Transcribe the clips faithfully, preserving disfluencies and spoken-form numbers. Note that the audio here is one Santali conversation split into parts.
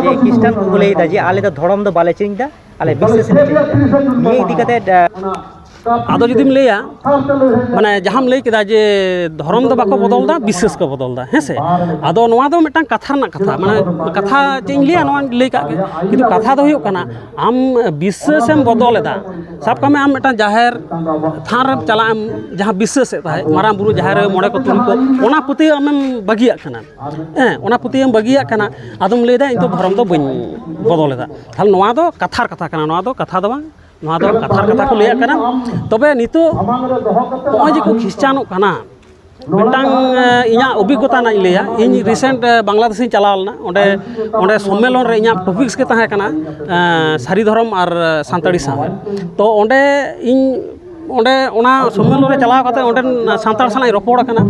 ᱡᱮ ᱠᱷᱨᱤᱥᱴᱟᱱ ᱠᱚᱠᱚ ᱞᱟᱹᱭ ᱮᱫᱟ ᱡᱮ ᱟᱞᱮ ᱫᱚ ᱫᱷᱚᱨᱚᱢ ᱫᱚ ᱵᱟᱞᱮ ᱪᱮᱧᱡᱽ ᱮᱫᱟ, ᱟᱞᱮ ᱵᱤᱥᱥᱟᱹᱥ ᱞᱮ ᱪᱮᱧᱡᱽ ᱮᱫᱟ᱾ ᱱᱤᱭᱟᱹ ᱤᱫᱤ ᱠᱟᱛᱮ, ᱟᱫᱚ ᱡᱩᱫᱤᱢ ᱞᱟᱹᱭᱟ, ᱢᱟᱱᱮ ᱡᱟᱦᱟᱸᱢ ᱞᱟᱹᱭ ᱠᱮᱫᱟ ᱡᱮ ᱫᱷᱚᱨᱚᱢ ᱫᱚ ᱵᱟᱠᱚ ᱵᱚᱫᱚᱞ ᱮᱫᱟ, ᱵᱤᱥᱥᱟᱹᱥ ᱠᱚ ᱵᱚᱫᱚᱞ ᱮᱫᱟ, ᱦᱮᱸ ᱥᱮ? ᱟᱫᱚ ᱱᱚᱣᱟ ᱫᱚ ᱢᱤᱫᱴᱟᱝ ᱠᱟᱛᱷᱟ ᱨᱮᱱᱟᱜ ᱠᱟᱛᱷᱟ, ᱢᱟᱱᱮ ᱠᱟᱛᱷᱟ ᱪᱮᱫ ᱤᱧ ᱞᱟᱹᱭᱟ, ᱱᱚᱣᱟᱧ ᱞᱟᱹᱭ ᱠᱟᱜ ᱜᱮ, ᱠᱤᱱᱛᱩ ᱠᱟᱛᱷᱟ ᱫᱚ ᱦᱩᱭᱩᱜ ᱠᱟᱱᱟ, ᱟᱢ ᱵᱤᱥᱥᱟᱹᱥ ᱮᱢ ᱵᱚᱫᱚᱞ ᱮᱫᱟ, ᱥᱟᱵ ᱠᱟᱜ ᱢᱮ ᱟᱢ ᱢᱤᱫᱴᱟᱝ ᱡᱟᱦᱮᱨ ᱛᱷᱟᱱ ᱨᱮᱢ ᱪᱟᱞᱟᱜ ᱮᱢ, ᱡᱟᱦᱟᱸ ᱵᱤᱥᱥᱟᱹᱥᱮᱫ ᱛᱟᱦᱮᱸᱫ, ᱢᱟᱨᱟᱝ ᱵᱩᱨᱩ, ᱡᱟᱦᱮᱨ ᱟᱭᱳ, ᱢᱚᱬᱮ ᱠᱚ ᱛᱩᱨᱩᱭ ᱠᱚ, ᱚᱱᱟ ᱯᱟᱹᱛᱭᱟᱹᱣ ᱟᱢᱮᱢ ᱵᱟᱹᱜᱤᱭᱟᱜ ᱠᱟᱱᱟ᱾ ᱦᱮᱸ, ᱚᱱᱟ ᱯᱟᱹᱛᱭᱟᱹᱣᱮᱢ ᱵᱟᱹᱜᱤᱭᱟᱜ ᱠᱟᱱᱟ᱾ ᱟᱫᱚᱢ ᱞᱟᱹᱭᱫᱟ, "ᱤᱧ ᱫᱚ ᱫᱷᱚᱨᱚᱢ ᱫᱚ ᱵᱟᱹᱧ ᱵᱚᱫᱚᱞ ᱮᱫᱟ᱾" ᱛᱟᱦᱞᱮ ᱱᱚᱣᱟ ᱫᱚ ᱠᱟᱛᱷᱟᱨ ᱠᱟᱛᱷᱟ ᱠᱟᱱᱟ, ᱱᱚᱣᱟ ᱫᱚ ᱠᱟᱛᱷᱟ ᱫᱚ ᱵᱟᱝ, ᱱᱚᱣᱟ ᱫᱚ ᱠᱟᱛᱷᱟᱨ ᱠᱟᱛᱷᱟ ᱠᱚ ᱞᱟᱹᱭᱟᱜ ᱠᱟᱱᱟ᱾ ᱛᱚᱵᱮ ᱱᱤᱛᱚᱜ ᱱᱚᱜᱼᱚᱭ ᱡᱮ ᱠᱚ ᱠᱷᱨᱤᱥᱪᱟᱱᱚᱜ ᱠᱟᱱᱟ, ᱢᱤᱫᱴᱟᱝ, ᱮ, ᱤᱧᱟᱹᱜ ᱚᱵᱷᱤᱜᱽᱜᱚᱛᱟ ᱨᱮᱱᱟᱜ ᱤᱧ ᱞᱟᱹᱭᱟ᱾ ᱤᱧ recent, ᱮ, ᱵᱟᱝᱞᱟᱫᱮᱥᱤᱧ ᱪᱟᱞᱟᱣ ᱞᱮᱱᱟ᱾ ᱚᱸᱰᱮ, ᱚᱸᱰᱮ ᱥᱚᱢᱢᱮᱞᱚᱱ ᱨᱮ ᱤᱧᱟᱹᱜ topics ᱜᱮ ᱛᱟᱦᱮᱸ ᱠᱟᱱᱟ, ᱮ, ᱥᱟᱹᱨᱤ ᱫᱷᱚᱨᱚᱢ ᱟᱨ ᱥᱟᱱᱛᱟᱲᱤ ᱥᱟᱶᱦᱮᱫ᱾ ᱛᱚ ᱚᱸᱰᱮ ᱤᱧ, ᱚᱸᱰᱮ ᱚᱱᱟ ᱥᱚᱢᱢᱮᱞᱚᱱ ᱨᱮ ᱪᱟᱞᱟᱣ ᱠᱟᱛᱮ ᱚᱸᱰᱮᱱ ᱥᱟᱱᱛᱟᱲ ᱥᱟᱞᱟᱜ ᱤᱧ ᱨᱚᱯᱚᱲ ᱠᱟᱱᱟ,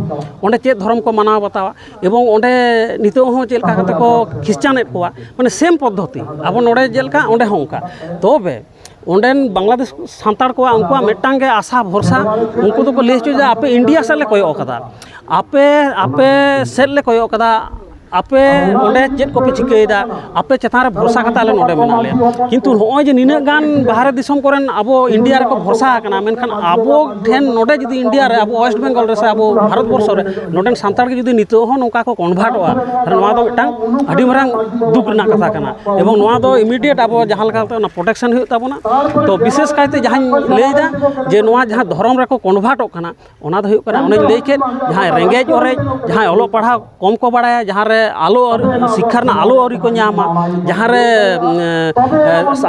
ᱚᱸᱰᱮ ᱪᱮᱫ ᱫᱷᱚᱨᱚᱢ ᱠᱚ ᱢᱟᱱᱟᱣ ᱵᱟᱛᱟᱣᱟ ᱮᱵᱚᱝ ᱚᱸᱰᱮ ᱱᱤᱛᱚᱜ ᱦᱚᱸ ᱪᱮᱫ ᱞᱮᱠᱟ ᱠᱟᱛᱮ ᱠᱚ ᱠᱷᱨᱤᱥᱪᱟᱱᱮᱫ ᱠᱚᱣᱟ, ᱢᱟᱱᱮ same ᱯᱚᱫᱽᱫᱷᱚᱛᱤ, ᱟᱵᱚ ᱱᱚᱰᱮ ᱪᱮᱫ ᱞᱮᱠᱟ ᱚᱸᱰᱮ ᱦᱚᱸ ᱚᱱᱠᱟ᱾ ᱛᱚᱵᱮ ᱚᱸᱰᱮᱱ ᱵᱟᱝᱞᱟᱫᱮᱥ ᱥᱟᱱᱛᱟᱲ ᱠᱚᱣᱟᱜ ᱩᱱᱠᱩᱣᱟᱜ ᱢᱤᱫᱴᱟᱝ ᱜᱮ ᱟᱥᱟ ᱵᱷᱚᱨᱥᱟ, ᱩᱱᱠᱩ ᱫᱚᱠᱚ ᱞᱟᱹᱭ ᱦᱚᱪᱚᱭᱮᱫᱟ, "ᱟᱯᱮ ᱤᱱᱰᱤᱭᱟ ᱥᱮᱫ ᱞᱮ ᱠᱚᱭᱚᱜ ᱟᱠᱟᱫᱟ, ᱟᱯᱮ, ᱟᱯᱮ ᱥᱮᱫ ᱞᱮ ᱠᱚᱭᱚᱜ ᱟᱠᱟᱫᱟ, ᱟᱯᱮ ᱚᱸᱰᱮ ᱪᱮᱫ ᱠᱚᱯᱮ ᱪᱤᱠᱟᱹᱭᱮᱫᱟ, ᱟᱯᱮ ᱪᱮᱛᱟᱱ ᱨᱮ ᱵᱷᱚᱨᱥᱟ ᱠᱟᱛᱮ ᱟᱞᱮ ᱱᱚᱰᱮ ᱢᱮᱱᱟᱜ ᱞᱮᱭᱟ᱾" ᱠᱤᱱᱛᱩ ᱱᱚᱜᱼᱚᱭ ᱡᱮ ᱱᱤᱱᱟᱹᱜ ᱜᱟᱱ ᱵᱟᱦᱨᱮ ᱫᱤᱥᱚᱢ ᱠᱚᱨᱮᱱ ᱟᱵᱚ ᱤᱱᱰᱤᱭᱟ ᱨᱮᱠᱚ ᱵᱷᱚᱨᱥᱟ ᱟᱠᱟᱱᱟ, ᱢᱮᱱᱠᱷᱟᱱ ᱟᱵᱚ ᱴᱷᱮᱱ ᱱᱚᱰᱮ ᱡᱩᱫᱤ ᱤᱱᱰᱤᱭᱟ ᱨᱮ, ᱟᱵᱚ ᱳᱭᱮᱥᱴ ᱵᱮᱝᱜᱚᱞ ᱨᱮ ᱥᱮ ᱟᱵᱚ ᱵᱷᱟᱨᱚᱛ ᱵᱚᱨᱥᱚ ᱨᱮ ᱱᱚᱰᱮᱱ ᱥᱟᱱᱛᱟᱲ ᱜᱮ ᱡᱩᱫᱤ ᱱᱤᱛᱚᱜ ᱦᱚᱸ ᱱᱚᱝᱠᱟ ᱠᱚ ᱠᱚᱱᱵᱷᱟᱨᱴᱚᱜᱼᱟ, ᱛᱟᱦᱞᱮ ᱱᱚᱣᱟ ᱫᱚ ᱢᱤᱫᱴᱟᱝ ᱟᱹᱰᱤ ᱢᱟᱨᱟᱝ ᱫᱩᱠ ᱨᱮᱱᱟᱜ ᱠᱟᱛᱷᱟ ᱠᱟᱱᱟ᱾ ᱮᱵᱚᱝ ᱱᱚᱣᱟ ᱫᱚ immediate ᱟᱵᱚ ᱡᱟᱦᱟᱸ ᱞᱮᱠᱟᱛᱮ ᱚᱱᱟ protection ᱦᱩᱭᱩᱜ ᱛᱟᱵᱚᱱᱟ᱾ ᱛᱚ ᱵᱤᱥᱮᱥ ᱠᱟᱭᱛᱮ ᱡᱟᱦᱟᱸᱧ ᱞᱟᱹᱭᱫᱟ ᱡᱮ ᱱᱚᱣᱟ ᱡᱟᱦᱟᱸ ᱫᱷᱚᱨᱚᱢ ᱨᱮᱠᱚ ᱠᱚᱱᱵᱷᱟᱨᱴᱚᱜ ᱠᱟᱱᱟ, ᱚᱱᱟ ᱫᱚ ᱦᱩᱭᱩᱜ ᱠᱟᱱᱟ, ᱚᱱᱮᱧ ᱞᱟᱹᱭ ᱠᱮᱫ, ᱡᱟᱦᱟᱸᱭ ᱨᱮᱸᱜᱮᱡ ᱚᱨᱮᱡ, ᱡᱟᱦᱟᱸᱭ ᱚᱞᱚᱜ ᱯᱟᱲᱦᱟᱣ ᱠᱚᱢ ᱠᱚ ᱵᱟᱲᱟᱭᱟ, ᱡᱟᱦᱟᱸ ᱨᱮ ᱟᱞᱚ ᱟᱹᱨᱤ, ᱥᱤᱠᱠᱷᱟ ᱨᱮᱱᱟᱜ ᱟᱞᱚ ᱟᱹᱣᱨᱤ ᱠᱚ ᱧᱟᱢᱟ, ᱡᱟᱦᱟᱸ ᱨᱮ, ᱩᱢ, ᱮ,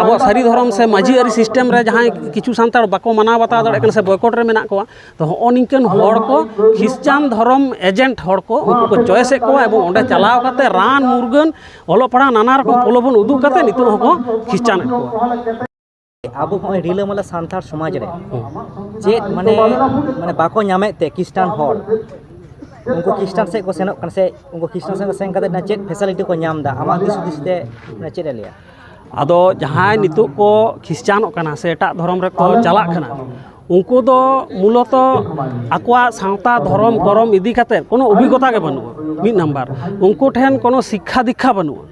ᱟᱵᱚᱣᱟᱜ ᱥᱟᱹᱨᱤ ᱫᱷᱚᱨᱚᱢ ᱥᱮ ᱢᱟᱹᱡᱷᱤ ᱟᱹᱨᱤ system ᱨᱮ ᱡᱟᱦᱟᱸᱭ ᱠᱤᱪᱷᱩ ᱥᱟᱱᱛᱟᱲ ᱵᱟᱠᱚ ᱢᱟᱱᱟᱣ ᱵᱟᱛᱟᱣ ᱫᱟᱲᱮᱭᱟᱜ ᱠᱟᱱᱟ ᱥᱮ boycott ᱨᱮ ᱢᱮᱱᱟᱜ ᱠᱚᱣᱟ, ᱛᱚ ᱦᱚᱸᱜᱼᱚ ᱱᱤᱝᱠᱟᱹᱱ ᱦᱚᱲ ᱠᱚ, ᱠᱷᱨᱤᱥᱪᱟᱱ ᱫᱷᱚᱨᱚᱢ agent ᱦᱚᱲ ᱠᱚ, ᱩᱱᱠᱩ ᱠᱚ choice ᱮᱫ ᱠᱚᱣᱟ ᱮᱵᱚᱝ ᱚᱸᱰᱮ ᱪᱟᱞᱟᱣ ᱠᱟᱛᱮ ᱨᱟᱱ ᱢᱩᱨᱜᱟᱹᱱ, ᱚᱞᱚᱜ ᱯᱟᱲᱦᱟᱣ ᱱᱟᱱᱟ ᱨᱚᱠᱚᱢ ᱯᱨᱚᱞᱳᱵᱷᱚᱱ ᱩᱫᱩᱜ ᱠᱟᱛᱮ ᱱᱤᱛᱚᱜ ᱦᱚᱸᱠᱚ ᱠᱷᱨᱤᱥᱪᱟᱱᱮᱫ ᱠᱚᱣᱟ᱾ ᱟᱵᱚ ᱱᱚᱜᱼᱚᱭ ᱨᱤᱞᱟᱹᱢᱟᱞᱟ ᱥᱟᱱᱛᱟᱲ ᱥᱚᱢᱟᱡᱽ ᱨᱮ ᱪᱮᱫ ᱢᱟᱱᱮ, ᱢᱟᱱᱮ ᱵᱟᱠᱚ ᱧᱟᱢᱮᱫ ᱛᱮ ᱠᱷᱨᱤᱥᱴᱟᱱ ᱦᱚᱲ, ᱩᱱᱠᱩ ᱠᱷᱨᱤᱥᱴᱟᱱ ᱥᱮᱫ ᱠᱚ ᱥᱮᱱᱚᱜ ᱠᱟᱱᱟ ᱥᱮ ᱩᱱᱠᱩ ᱠᱷᱨᱤᱥᱴᱟᱱ ᱥᱮᱫ ᱠᱚ ᱥᱮᱱ ᱠᱟᱛᱮ ᱪᱮᱫ facility ᱠᱚ ᱧᱟᱢ ᱮᱫᱟ, ᱟᱢᱟᱜ ᱫᱤᱥ ᱦᱩᱫᱤᱥ ᱛᱮ ᱢᱟᱱᱮ ᱪᱮᱫ ᱮ ᱞᱟᱹᱭᱟ? ᱟᱫᱚ ᱡᱟᱦᱟᱸᱭ ᱱᱤᱛᱚᱜ ᱠᱚ ᱠᱷᱨᱤᱥᱴᱟᱱᱚᱜ ᱠᱟᱱᱟ ᱥᱮ ᱮᱴᱟᱜ ᱫᱷᱚᱨᱚᱢ ᱨᱮᱠᱚ ᱪᱟᱞᱟᱜ ᱠᱟᱱᱟ, ᱩᱱᱠᱩ ᱫᱚ ᱢᱩᱞᱚᱛᱚ ᱟᱠᱚᱣᱟᱜ ᱥᱟᱶᱛᱟ, ᱫᱷᱚᱨᱚᱢ, ᱠᱚᱨᱚᱢ ᱤᱫᱤ ᱠᱟᱛᱮ ᱠᱳᱱᱳ ᱚᱵᱷᱤᱜᱽᱜᱚᱛᱟ ᱜᱮ ᱵᱟᱹᱱᱩᱜᱼᱟ᱾ ᱢᱤᱫ ᱱᱟᱢᱵᱟᱨ, ᱩᱱᱠᱩ ᱴᱷᱮᱱ ᱠᱳᱱᱳ ᱥᱤᱠᱠᱷᱟ ᱫᱤᱠᱠᱷᱟ ᱵᱟᱹᱱᱩᱜᱼᱟ᱾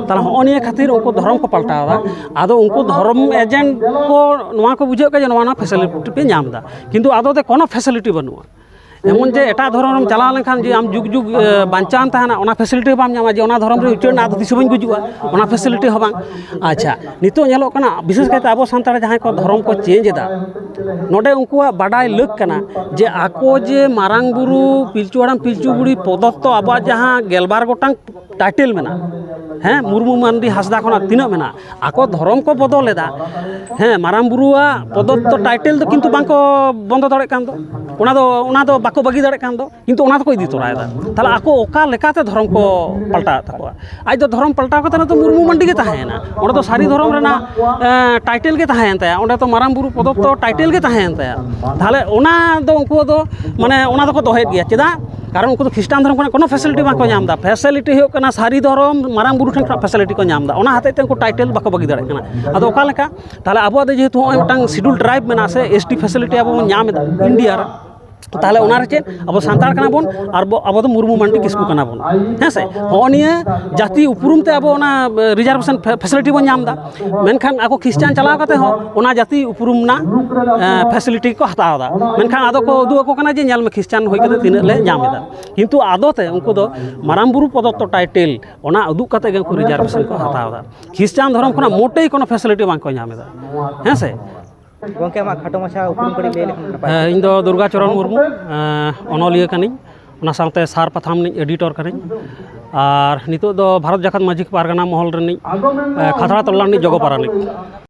ᱛᱟᱦᱚᱞᱮ ᱦᱚᱸᱜᱼᱚ ᱱᱤᱭᱟᱹ ᱠᱷᱟᱹᱛᱤᱨ ᱩᱱᱠᱩ ᱫᱷᱚᱨᱚᱢ ᱠᱚ ᱯᱟᱞᱴᱟᱣ ᱮᱫᱟ᱾ ᱟᱫᱚ ᱩᱱᱠᱩ ᱫᱷᱚᱨᱚᱢ ᱮᱡᱮᱱᱴ ᱠᱚ ᱱᱚᱣᱟ ᱠᱚ ᱵᱩᱡᱷᱟᱹᱣ ᱠᱟᱱᱟ ᱡᱮ ᱱᱚᱣᱟ, ᱱᱚᱣᱟ ᱯᱷᱮᱥᱤᱞᱤᱴᱤ ᱯᱮ ᱧᱟᱢ ᱮᱫᱟ, ᱠᱤᱱᱛᱩ ᱟᱫᱚ ᱛᱮ ᱠᱳᱱᱳ ᱯᱷᱮᱥᱤᱞᱤᱴᱤ ᱵᱟᱹᱱᱩᱜᱼᱟ᱾ ᱮᱢᱚᱱ ᱡᱮ ᱮᱴᱟᱜ ᱫᱷᱚᱨᱚᱢ ᱨᱮᱢ ᱪᱟᱞᱟᱣ ᱞᱮᱱᱠᱷᱟᱱ ᱡᱮ ᱟᱢ ᱡᱩᱜᱽ ᱡᱩᱜᱽ, ᱮ, ᱵᱟᱧᱪᱟᱣ ᱮᱢ ᱛᱟᱦᱮᱱᱟ, ᱚᱱᱟ ᱯᱷᱮᱥᱤᱞᱤᱴᱤ ᱦᱚᱸ ᱵᱟᱢ ᱧᱟᱢᱟ, ᱡᱮ ᱚᱱᱟ ᱫᱷᱚᱨᱚᱢ ᱨᱮ ᱩᱪᱟᱹᱲ ᱮᱱᱟ, ᱟᱫᱚ ᱛᱤᱥ ᱦᱚᱸ ᱵᱟᱹᱧ ᱜᱩᱡᱩᱜᱼᱟ, ᱚᱱᱟ ᱯᱷᱮᱥᱤᱞᱤᱴᱤ ᱦᱚᱸ ᱵᱟᱝ᱾ ᱟᱪᱪᱷᱟ, ᱱᱤᱛᱚᱜ ᱧᱮᱞᱚᱜ ᱠᱟᱱᱟ, ᱵᱤᱥᱮᱥ ᱠᱟᱭᱛᱮ ᱟᱵᱚ ᱥᱟᱱᱛᱟᱲ ᱡᱟᱦᱟᱸᱭ ᱠᱚ ᱫᱷᱚᱨᱚᱢ ᱠᱚ ᱪᱮᱧᱡᱽ ᱮᱫᱟ, ᱱᱚᱰᱮ ᱩᱱᱠᱩᱣᱟᱜ ᱵᱟᱰᱟᱭ ᱞᱟᱹᱠ ᱠᱟᱱᱟ ᱡᱮ ᱟᱠᱚ ᱡᱮ ᱢᱟᱨᱟᱝ ᱵᱩᱨᱩ, ᱯᱤᱞᱪᱩ ᱦᱟᱲᱟᱢ, ᱯᱤᱞᱪᱩ ᱵᱩᱲᱦᱤ ᱯᱨᱚᱫᱚᱛᱛᱚ ᱟᱵᱚᱣᱟᱜ ᱡᱟᱦᱟᱸ ᱜᱮᱞᱵᱟᱨ ᱜᱚᱴᱟᱝ ᱴᱟᱭᱴᱮᱞ ᱢᱮᱱᱟᱜᱼᱟ, ᱦᱮᱸ, ᱢᱩᱨᱢᱩ, ᱢᱟᱱᱰᱤ, ᱦᱟᱸᱥᱫᱟ ᱠᱷᱚᱱᱟᱜ ᱛᱤᱱᱟᱹᱜ ᱢᱮᱱᱟᱜᱼᱟ, ᱟᱠᱚ ᱫᱷᱚᱨᱚᱢ ᱠᱚ ᱵᱚᱫᱚᱞ ᱮᱫᱟ᱾ ᱦᱮᱸ, ᱢᱟᱨᱟᱝ ᱵᱩᱨᱩᱣᱟᱜ ᱯᱨᱚᱫᱚᱛᱛᱚ ᱴᱟᱭᱴᱮᱞ ᱫᱚ ᱠᱤᱱᱛᱩ ᱵᱟᱝᱠᱚ ᱵᱚᱱᱫᱚ ᱫᱟᱲᱮᱭᱟᱜ ᱠᱟᱱ ᱫᱚ, ᱚᱱᱟ ᱫᱚ, ᱚᱱᱟ ᱫᱚ ᱵᱟᱠᱚ ᱵᱟᱹᱜᱤ ᱫᱟᱲᱮᱭᱟᱜ ᱠᱟᱱ ᱫᱚ, ᱠᱤᱱᱛᱩ ᱚᱱᱟ ᱫᱚᱠᱚ ᱤᱫᱤ ᱛᱚᱨᱟᱭᱮᱫᱟ᱾ ᱛᱟᱦᱚᱞᱮ ᱟᱠᱚ ᱚᱠᱟ ᱞᱮᱠᱟᱛᱮ ᱫᱷᱚᱨᱚᱢ ᱠᱚ ᱯᱟᱞᱴᱟᱣᱮᱫ ᱛᱟᱠᱚᱣᱟ? ᱟᱡ ᱫᱚ ᱫᱷᱚᱨᱚᱢ ᱯᱟᱞᱴᱟᱣ ᱠᱟᱛᱮ ᱱᱤᱛᱚᱜ ᱢᱩᱨᱢᱩ ᱢᱟᱱᱰᱤ ᱜᱮ ᱛᱟᱦᱮᱸᱭᱮᱱᱟ, ᱚᱸᱰᱮ ᱫᱚ ᱥᱟᱹᱨᱤ ᱫᱷᱚᱨᱚᱢ ᱨᱮᱱᱟᱜ, ᱮᱸ, ᱴᱟᱭᱴᱮᱞ ᱜᱮ ᱛᱟᱦᱮᱸᱭᱮᱱ ᱛᱟᱭᱟ, ᱚᱸᱰᱮ ᱫᱚ ᱢᱟᱨᱟᱝ ᱵᱩᱨᱩ ᱯᱨᱚᱫᱚᱛᱛᱚ ᱴᱟᱭᱴᱮᱞ ᱜᱮ ᱛᱟᱦᱮᱸᱭᱮᱱ ᱛᱟᱭᱟ᱾ ᱛᱟᱦᱚᱞᱮ ᱚᱱᱟ ᱫᱚ ᱩᱱᱠᱩ ᱫᱚ, ᱢᱟᱱᱮ, ᱚᱱᱟ ᱫᱚᱠᱚ ᱫᱚᱦᱚᱭᱮᱫ ᱜᱮᱭᱟ᱾ ᱪᱮᱫᱟᱜ? ᱠᱟᱨᱚᱱ ᱩᱱᱠᱩ ᱫᱚ ᱠᱷᱨᱤᱥᱴᱟᱱ ᱫᱷᱚᱨᱚᱢ ᱠᱷᱚᱱᱟᱜ ᱠᱳᱱᱳ ᱯᱷᱮᱥᱤᱞᱤᱴᱤ ᱵᱟᱝᱠᱚ ᱧᱟᱢ ᱮᱫᱟ᱾ ᱯᱷᱮᱥᱤᱞᱤᱴᱤ ᱦᱩᱭᱩᱜ ᱠᱟᱱᱟ ᱥᱟᱹᱨᱤ ᱫᱷᱚᱨᱚᱢ, ᱢᱟᱨᱟᱝ ᱵᱩᱨᱩ ᱴᱷᱮᱱ ᱠᱷᱚᱱᱟᱜ ᱯᱷᱮᱥᱤᱞᱤᱴᱤ ᱠᱚ ᱧᱟᱢ ᱮᱫᱟ, ᱚᱱᱟ ᱦᱚᱛᱮᱡ ᱛᱮ ᱩᱱᱠᱩ ᱴᱟᱭᱴᱮᱞ ᱵᱟᱠᱚ ᱵᱟᱹᱜᱤ ᱫᱟᱲᱮᱭᱟᱜ ᱠᱟᱱᱟ᱾ ᱟᱫᱚ ᱚᱠᱟ ᱞᱮᱠᱟ? ᱛᱟᱦᱚᱞᱮ ᱟᱵᱚᱣᱟᱜ ᱫᱚ ᱡᱮᱦᱮᱛᱩ ᱱᱚᱜᱼᱚᱭ ᱢᱤᱫᱴᱟᱝ ᱥᱤᱰᱩᱞ ᱴᱨᱟᱭᱤᱵᱽ ᱢᱮᱱᱟᱜᱼᱟ ᱥᱮ, ᱮᱥ ᱴᱤ ᱯᱷᱮᱥᱤᱞᱤᱴᱤ ᱟᱵᱚ ᱵᱚᱱ ᱧᱟᱢ ᱮᱫᱟ ᱤᱱᱰᱤᱭᱟ ᱨᱮ, ᱛᱟᱦᱚᱞᱮ ᱚᱱᱟ ᱨᱮ ᱪᱮᱫ? ᱟᱵᱚ ᱥᱟᱱᱛᱟᱲ ᱠᱟᱱᱟ ᱵᱚᱱ, ᱟᱨ ᱵᱚ-, ᱟᱵᱚ ᱫᱚ ᱢᱩᱨᱢᱩ ᱢᱟᱱᱰᱤ ᱠᱤᱥᱠᱩ ᱠᱟᱱᱟ ᱵᱚᱱ, ᱦᱮᱸ ᱥᱮ? ᱦᱚᱸᱜᱼᱚ ᱱᱤᱭᱟᱹ ᱡᱟᱹᱛᱤ ᱩᱯᱨᱩᱢ ᱛᱮ ᱟᱵᱚ ᱚᱱᱟ, ᱮ, ᱨᱤᱡᱟᱨᱵᱷᱮᱥᱚᱱ ᱯᱷᱮ-, ᱯᱷᱮᱥᱤᱞᱤᱴᱤ ᱵᱚᱱ ᱧᱟᱢ ᱮᱫᱟ, ᱢᱮᱱᱠᱷᱟᱱ ᱟᱠᱚ ᱠᱷᱨᱤᱥᱴᱟᱱ ᱪᱟᱞᱟᱣ ᱠᱟᱛᱮ ᱦᱚᱸ ᱚᱱᱟ ᱡᱟᱹᱛᱤ ᱩᱯᱨᱩᱢ ᱨᱮᱱᱟᱜ, ᱮ, ᱯᱷᱮᱥᱤᱞᱤᱴᱤ ᱠᱚ ᱦᱟᱛᱟᱣ ᱮᱫᱟ᱾ ᱢᱮᱱᱠᱷᱟᱱ ᱟᱫᱚ ᱠᱚ ᱩᱫᱩᱜ ᱟᱠᱚ ᱠᱟᱱᱟ ᱡᱮ, "ᱧᱮᱞ ᱢᱮ, ᱠᱷᱨᱤᱥᱴᱟᱱ ᱦᱩᱭ ᱠᱟᱛᱮ ᱛᱤᱱᱟᱹᱜ ᱞᱮ ᱧᱟᱢ ᱮᱫᱟ", ᱠᱤᱱᱛᱩ ᱟᱫᱚ ᱛᱮ ᱩᱱᱠᱩ ᱫᱚ ᱢᱟᱨᱟᱝ ᱵᱩᱨᱩ ᱯᱨᱚᱫᱚᱛᱛᱚ ᱴᱟᱭᱴᱮᱞ ᱚᱱᱟ ᱩᱫᱩᱜ ᱠᱟᱛᱮ ᱜᱮ ᱩᱱᱠᱩ ᱨᱤᱡᱟᱨᱵᱷᱮᱥᱚᱱ ᱠᱚ ᱦᱟᱛᱟᱣ ᱮᱫᱟ᱾ ᱠᱷᱨᱤᱥᱴᱟᱱ ᱫᱷᱚᱨᱚᱢ ᱠᱷᱚᱱᱟᱜ ᱢᱚᱴᱮᱭ ᱠᱳᱱᱳ ᱯᱷᱮᱥᱤᱞᱤᱴᱤ ᱵᱟᱝ ᱠᱚ ᱧᱟᱢ ᱮᱫᱟ, ᱦᱮᱸ ᱥᱮ? ᱜᱚᱢᱠᱮ, ᱟᱢᱟᱜ ᱠᱷᱟᱴᱚ ᱢᱟᱪᱷᱟ ᱩᱯᱨᱩᱢ ᱠᱟᱹᱴᱤᱡ ᱞᱟᱹᱭ ᱞᱮᱠᱷᱟᱱ ᱱᱟᱯᱟᱭ ᱦᱮᱸ, ᱠᱚᱜᱼᱟ᱾ ᱤᱧ ᱫᱚ ᱫᱩᱨᱜᱟ ᱪᱚᱨᱚᱱ ᱢᱩᱨᱢᱩ, ᱮᱸ, ᱚᱱᱚᱞᱤᱭᱟᱹ ᱠᱟᱹᱱᱟᱹᱧ, ᱚᱱᱟ ᱥᱟᱶᱛᱮ ᱥᱟᱨ ᱯᱟᱛᱷᱟᱢ ᱨᱤᱱᱤᱡ ᱮᱰᱤᱴᱚᱨ ᱠᱟᱹᱱᱟᱹᱧ, ᱟᱨ ᱱᱤᱛᱚᱜ ᱫᱚ ᱵᱷᱟᱨᱚᱛ ᱡᱟᱠᱟᱛ ᱢᱟᱹᱡᱷᱤ ᱯᱟᱨᱜᱟᱱᱟ ᱢᱚᱦᱚᱞ ᱨᱤᱱᱤᱡ, ᱮᱸ, ᱠᱷᱟᱛᱲᱟ ᱛᱚᱞᱟ ᱨᱤᱱᱤᱡ ᱡᱚᱜᱚ ᱯᱟᱨᱟᱱᱤᱠ᱾